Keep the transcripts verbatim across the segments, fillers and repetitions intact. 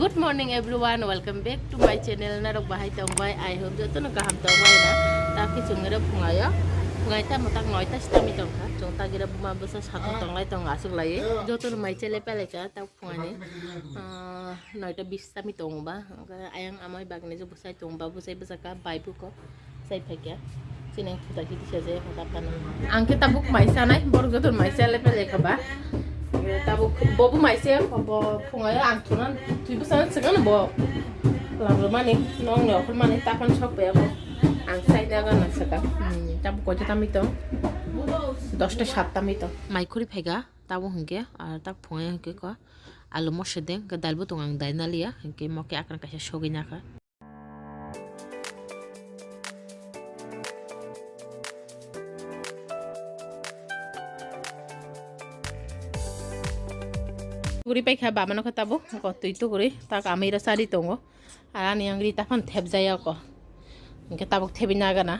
Good morning everyone, welcome back to my channel. Narok bahai tong bai, I hope joto no kaham tong bai na. Ta ki chungi ro phungai yo. Phungai ta mo tak noi ta sitami tong kha. Chwng ta gira buma bwsa satung tong lai tong asuk lai. Joto no mai chele pele ka ta phungai ni. Ah, noi ta bis sitami tong ba. Ayang amai bagni jo bwsai tong ba, bwsai bwsa ka bai bu ko. Sai phaikya. Chini khuda kiti se je hoda phano. Ang khe tabuk mai sanai, borok joto mai sale pele kha ba. Tabuk bobu mai se, bo phungai ang thunan twi bwsa swngan bo. Labo mani, nong ni okhor mani, tapan sok paya bo. Ang sai da gana saka. Hmm, tabuk koita tami to. Dosta sat tami to. Mai khuri phaiga, tabuk hwnkhe, ar tak phungai hwnkhe ko. Alu mose deng, ke dal butong ang dai naliya, hwnkhe moke akran kaisa sogwi nakha. Tuguri paikha baba no khe tabuk, ko twi tuguri, tak amai ra sari tongo. Ar ani yang ri taphano thepjaya ko. Hwnkhe tabuk thebi nagana.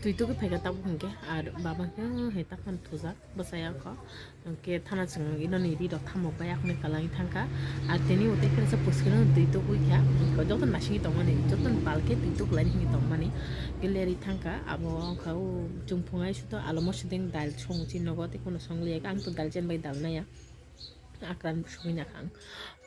Twi tugwi phaikha tabuk hwnkhe, ar baba khe he taphano thujak. Bwsaya kho, hwnkhe thana chwng inoni ri rok thamok bai yakni kwlangwi thangkha. Ar tini utwi khe sa puskeno twi tugwi kha, joto nasingwi tongmani, joto ni pal khe twi tuklaini hwnwi tongmani. Khe lerwi thangkha, abo wngkha o chwng phungai suto alo mosideng dal song chini nogo, tei kheno song liya, ang to dal chen bai dal naiya. Akran songwi nakha ang.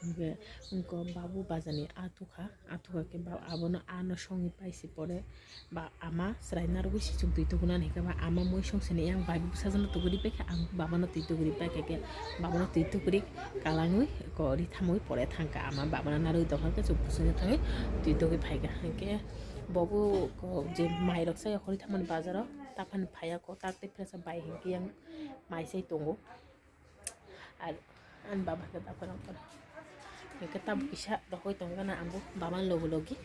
Hwnkhe wngkha babu bajani a tukha, a tukha khe ba-, abono ano songwi paisi pore. Ba ama chwrai narwgwi sichwng twi tugunani hwnkhe ba ama mui song sini yang bai bwsajano tuguri paikha, ang babano twi tuguri paikha khe babano twi tuguri kalangwi ko ri thamwi pore thangkha ama babano narwgwi tongkha khe chwng bwsajano thangwi twi tugwi phaikha hwnkhe bobo ko je mairok chaya hori thangmani bazaro taphani phaiya ko tak tei phesa bai hwnkhe yang mai chai tongo. Ar ani baba khe tabuk rok hwnkhe tabuk kisa rohoi tongkha na ang bo baba ni logi logi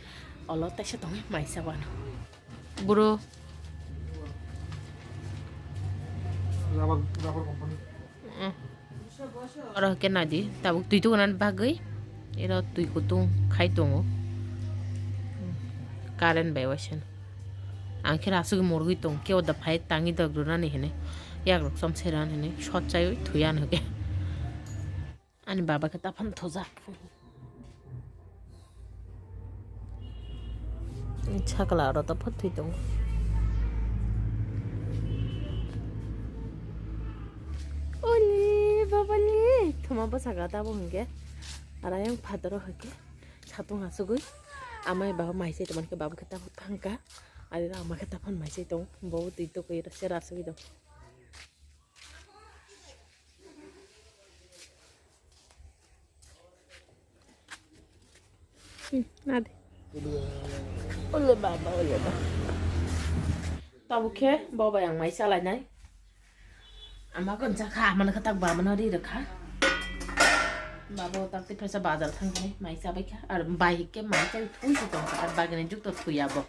olo taisa tongwi mai sa wano. Bro. Rubber, rubber company. Mm. Oro hwnkhe nadi tabuk twi tugunani bagwi ero twi kutung khai tongo. Current bai waisa. Ang khe aswk morgwi tong, kebo da phai tangwi dok rwnani hinwi, yak rok chom se rwnani hinwi, sot chaiwi thwi ano khe. Ani baba khe taphano thujak. Sakla aro taphano thwi tongo. Ole, baba le, thuma bwsaka tabuk hwnkhe. Aro ayang phataro hwnkhe. Satung asugwi amai baba mai se tongmani khe baba khe tabuk thangkha. Ari ama khe taphano mai se tong, bo twi tokoi se rasugwi tong. Hmm, nadi. Ole baba, ole baba. Tabuk khe bo bai ang mai chalainai. Ama gonja kha, amano khe tak bamano ri rwkha. Babo tak tei phesa bazar thangkhe mai chabai kha. Ar bai hikke mai chai thui se tongkha. Ar bagini jukto thuya bo.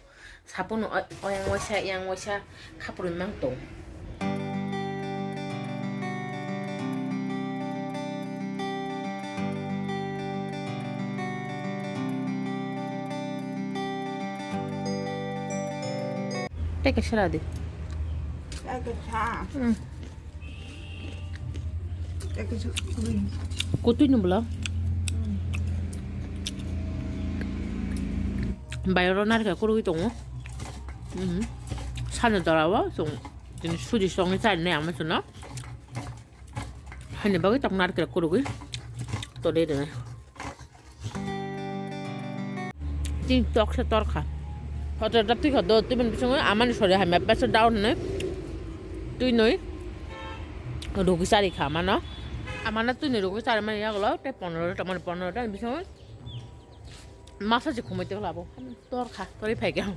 Sapono oi-, oyang waisa, yang waisa khaprwi mang tong. Tei kaisa ra di. Tei kaisa. Hmm. Tei kaisa kutui. Kutui ni bwla. Hmm. Bai oro narikal kurui tongo. Hmm. Sani jora o chwng tini suji songwi chari nai ama chwngno. Haini bagwi tok narikal kurugwi todai rwnai. Tini tok se torkha. Hotel ta twi kha do, twi bini bisingo amani sori hamya pesa down hinwi twi nwi rugi chari kha amano. Amano twi nwi rugi chari mani yagulo tei pondro ta mani pondro ta bisingo masa se khumui twi labo. Torkha, torwi phaikha.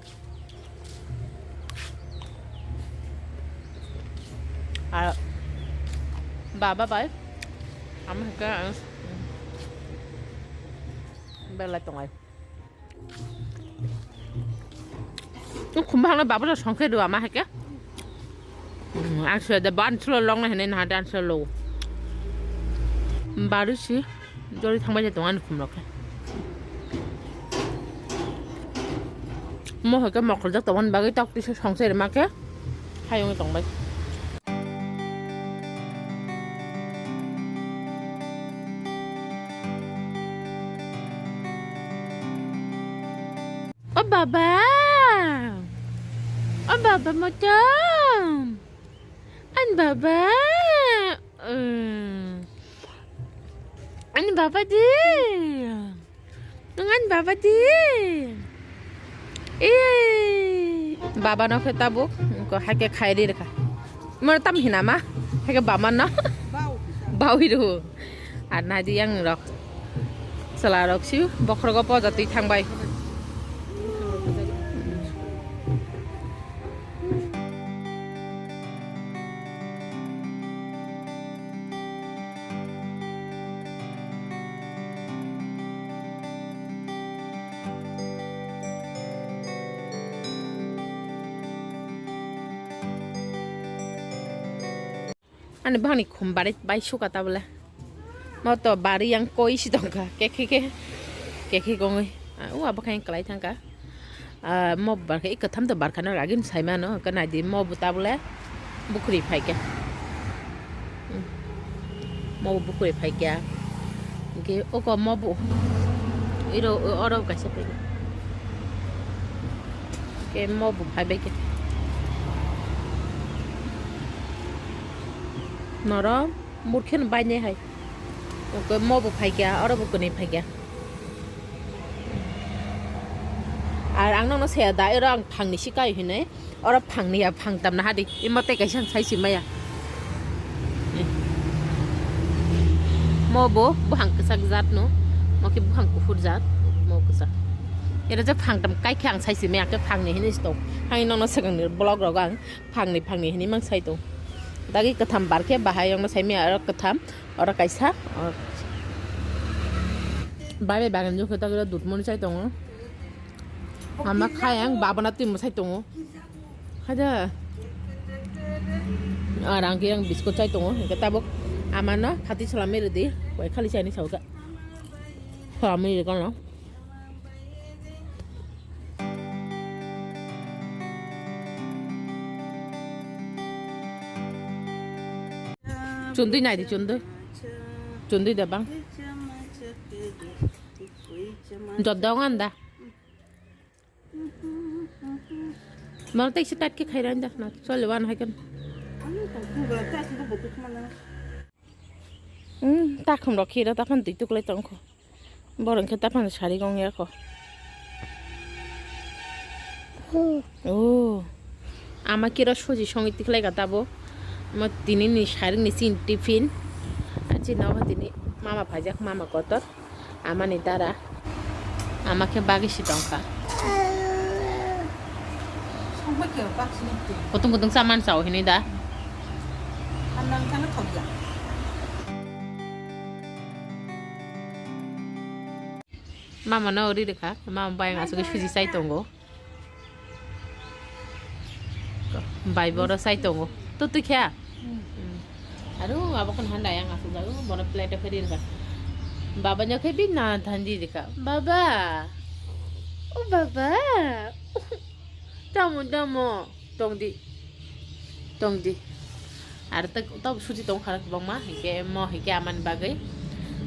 Ar baba bai. Ama hwnkhe ang belai tongai. Khumba hwnwi baba songkhe rw ama hwnkhe. Ang soi da ban sulo long na hene na dan sulo. Baru si. Jori thangbai je tong ani khumrok khe. Mo hoi khe mokrojak tongmani bagwi tok tisa songsa rima khe hayung tongbai. Baba. O baba motom. An baba. Hmm. An baba di. Nang an baba di. Eh. Baba no khe tabuk. Ko hake khairi rkha. Mo tam hinama. Hake bama no. Bau. Bau hiru. Ar nadi yang rok. Chwla rok si bokhrogo poja twi thangbai. Ani bangni khum bari bai suka ta bole. Mo to bari yang koi si tongkha. Kekhe ke. Kekhe gongoi. Ah, u abo khain kalai thangkha. Ah, mo barkha, i katham to barkha no ragin sai mano. Ka nai di mo bu ta bole. Bukhri phai khe. Hmm. Mo bu bukhri phai khe. Ke oko mo bu. Iro oro kaisa phai. Ke mo bu phai bai khe. Noro murkhen bainai hai. Oke, mo bo phaikya, oro bo kwnwi phaikya. Ar ang nokno saya da, oro ang phangni si kai hinwi. Oro phangni ya, phang tamna hadi. Imo tei kaisa ang sai si maya. Mo bo buhang kwchak jat no. Mo khe buhang kuphur jat, mo kwchak. Ero je phang tam kai khe ang sai si maya, khe phangni hinwi si tong. Ang nokno swkangni vlog rogo ang phangni phangni hinwi mang sai tong. Dagi kwtham bar khe bahai ongno sai maya, oro kwtham, oro kaisa, oro kaisa. Bai bai bagan jokhe tagwra dudmoni sai tongo. Ama khai ang babana twi mwsai tongo. Haja. Ar ang khe ang biskut chai tongo. Hingke tabuk amano khati salami rwdi. Koi khali chaini sauka. Salami rwkano. Chundui naidi chundui. Chundui da bang. Jodda ong anda. Mal tek si tat ke khai ran da na. Chole wan hai kan. Hmm, ta khum rok khira ta phan tui tuklai tong kho. Borok khe ta phan sari gong ya kho. Oh. Ama kira soji songi tiklai ga tabo. Mo tini ni sari ni sin tiffin. Achi no tini mama phajak mama kotor. Amani dara. Ama khe bagwi si tongkha. Kutung kutung saman sao hini da. Mama no ri rikha, mama bai asugwi suji chai tongo. Bai boro chai tongo. To twi kha? Hmm. Aro abo kon handa yang asuk jago, bono plate o khe ri rikha. Baba no khe bi na thanji rikha. Baba. O baba. Tamo, tamo. Tongdi. Tongdi. Ar tak, tok suji tong kha kwbangma, hingke mo hingke amani bagwi.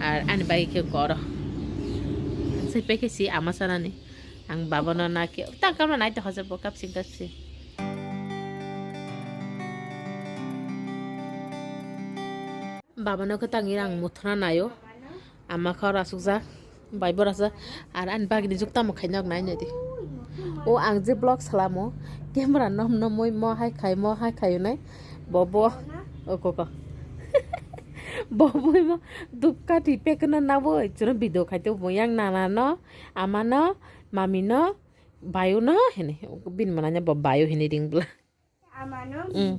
Ar ani bagwi khe koro. Sai pekhe si ama sanani. Ang baba no na khe. Tang kamna nai to hajar bo kapsing kapsing. Baba no khe tang ira ang muthuna naio. Ama khe oro asukjak. Bai borasa ar ani bagini juk tamo khaina nai nai di. O ang je vlog salamo camera nom nomoi mo hai khai mo hai khai nai bobo o koko bobo mo dup kati pekno nabo chwrw video khaito bo yang nana no ama no mami no bayo no hene bin mananya bo bayo hene ring bla. Amano, mm,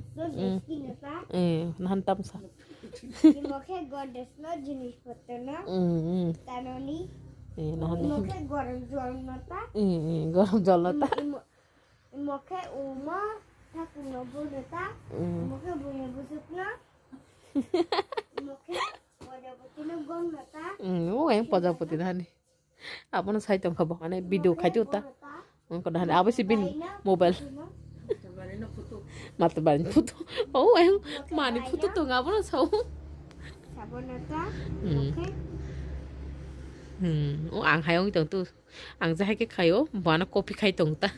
mm. Nahan tamsa. Imo khe Godrej no jinis potro no. Mm, mm. Tanoni. Eh, nahan. Imo khe gorom jol no ta. Mm, mm, gorom jol no ta. Imo, imo, imo khe umo thakur no bo no ta. Mm. Imo khe buni busuk no. Imo khe Prajapati no gom no ta. Mm, o yang Prajapati nahani. Abono sai tongkha bo, mane video khai tongta. Wngkha da, abo si bini mobile. Mata bari photo. Oh, ayang mani photo tong abono sao. Sabonata, hmm. Okay. Hmm, o ang hai wng tong tu. Ang jahai khe khaio, bo ano copy khai tong ta.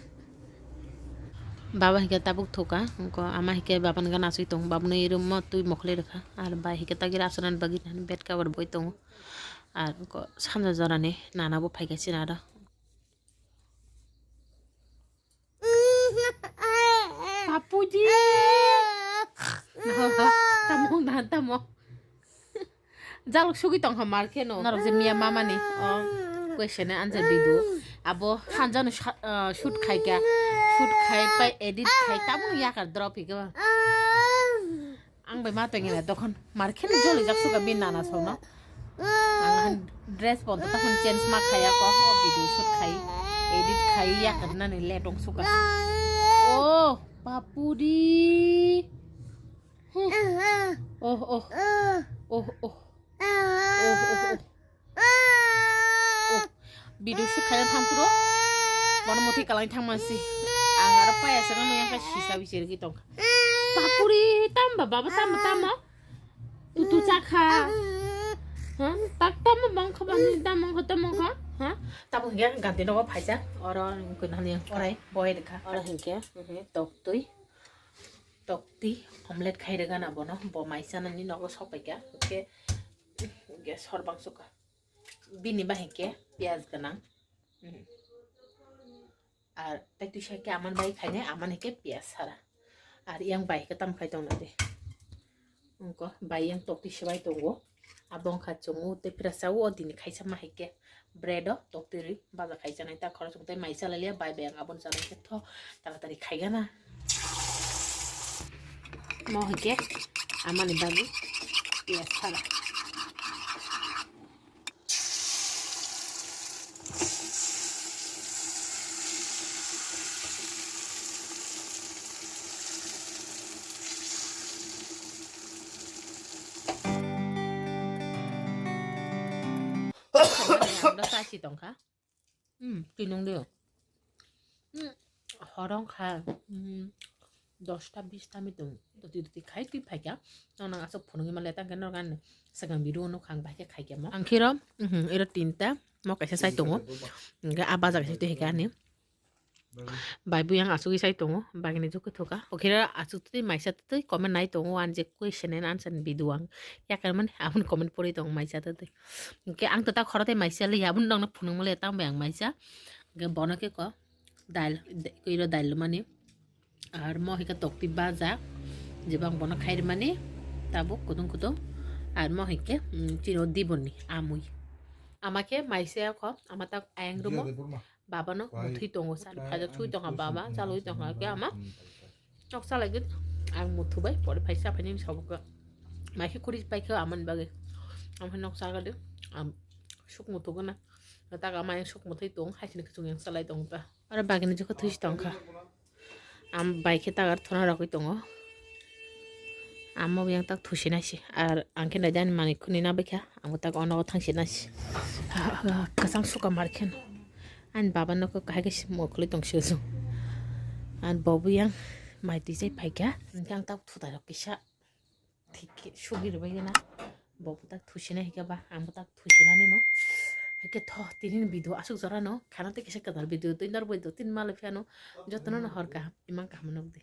Baba hike tabuk thoka, ko ama hike baba nang nasui tong, baba no room mo twi mokle rwkha, ar bai hike tagi rasonan bagwi bed cover boi tongo, ar ko sanja jorani nana bo phaikha sinaro. Papuji. Tamo, tamo. Jaluk sugwi tongkha mar kheno. Norok je miya mamani, o, question and answer video. Abo hanjano sa-, ah, shoot khaikha. Shoot khai pai edit khai. Tamoni yakar drop hikhe ba. Ang bai ma tongina dokhon. Mar kheno jolijak suka bini nana songno. Ang dress bo takhon change ma khaya ko. O video shoot khai. Edit khai yakar nani le tong suka. Oh, papudi. Oh, oh. Oh, oh. Oh, oh, oh. Oh. Video shoot khaina thang puro. Bono muthi kalai thang masi. Ang aro paya se nang yang ka sisa bichir ki tong. Papuri tamba baba tamba tamba. Tutu chakha. Ha? Tak tamba bang kha bani tamba kha tamba kha. Ha? Tamo hingga ganti nogo phaisa. Oro koi nani yang korai boy dekha. Oro hingke, mhm, tok tui. Tokti omelette khai rwgana bono, bo mai chanani nogo sokpaikha, hwnkhe, hwnkhe sor bang suka. Bini bai hwnkhe piyaj gwnang. Mhm. Ar tei twisa khe aman bai khainai, aman hwnkhe piyaj sara. Ar yang bai hwnkhe tamo khai tongna di. Wngkha bai yang tokti swbai tongo. Abo wngkha chwng o tei pura cha o, o dini khaisa ma hai khe bread o tokti rwi baja khai chanai ta khoroksa tei mai cha lai liya, bai bai ang abono chanai khe tho taratari khai gana. Mo hai khe amani bagwi piyaj sara. Ang da sa si tong kha. Hmm, tinung de. Hmm, horong kha. Hmm, dosta bista mitung. Doti doti khai twi phaikha. Nang nang aswk phunugwi manle tang khe norok ani swkang video no khang bai khe khaikha mo. Ang khiro, mhm, ero tinta. Mo kaisa sai tongo. Hwnkhe a baja kaisa twi hwnkhe ani. Bai buyang asugwi sai tongo. Bagini jukhu thoka. Okhira asuk twi maisa twi comment nai tongo. Ani je question and answer ni video ang. Yakar mani aboni comment pori tongo maisa twi. Hwnkhe ang to ta khoro tei maisa liya. Aboni nokno phunukma liya tang bai ang maisa. Hwnkhe bono khe ko. Dail, iro dail mani. Ar mo hike tokti baja, jeba ang bono khai mani, tabuk kutung kutung. Ar mo hike, mm, chino diboni amui. Ama khe maise kho, ama tak ayang rumo. Baba no muthwi tongo, sani phaijak sui tongo baba, chalwi tongo khe ama. Nok salai git, ang muthu bai, pore phai sa phai ni sabuk. Mai khe khuri pai khe amani bagwi. Ang phai nok sa gade, am, suk muthu gana. Tak ama yang suk muthwi tong, hai sini kuchung yang salai tong ta. Oro bagini jukhu thuisi tongkha. Am bai khe tagar thuna rogwi tongo. Amo yang tak thusi nasi. Ar ang khe naidi ani manwi khuni na baikha. Amo tak ono thangsi nasi. Kwchang suka mar khe. Ani baba nokho kahai khe mokoli tongsi usu. Ani bobo yang mai twi jai phaikha. Ang tak thutai rok kisa. Thik khe sugi rwbaigena. Bo tak thusinai hwnkhe ba, ang bo tak thusinani no. Hwnkhe tho, tini ni video aswk jora no. Khana tei kisa kwtal video twi norok bai do tin malai phiya no. Jotono no hor kaham, imang kaham no di.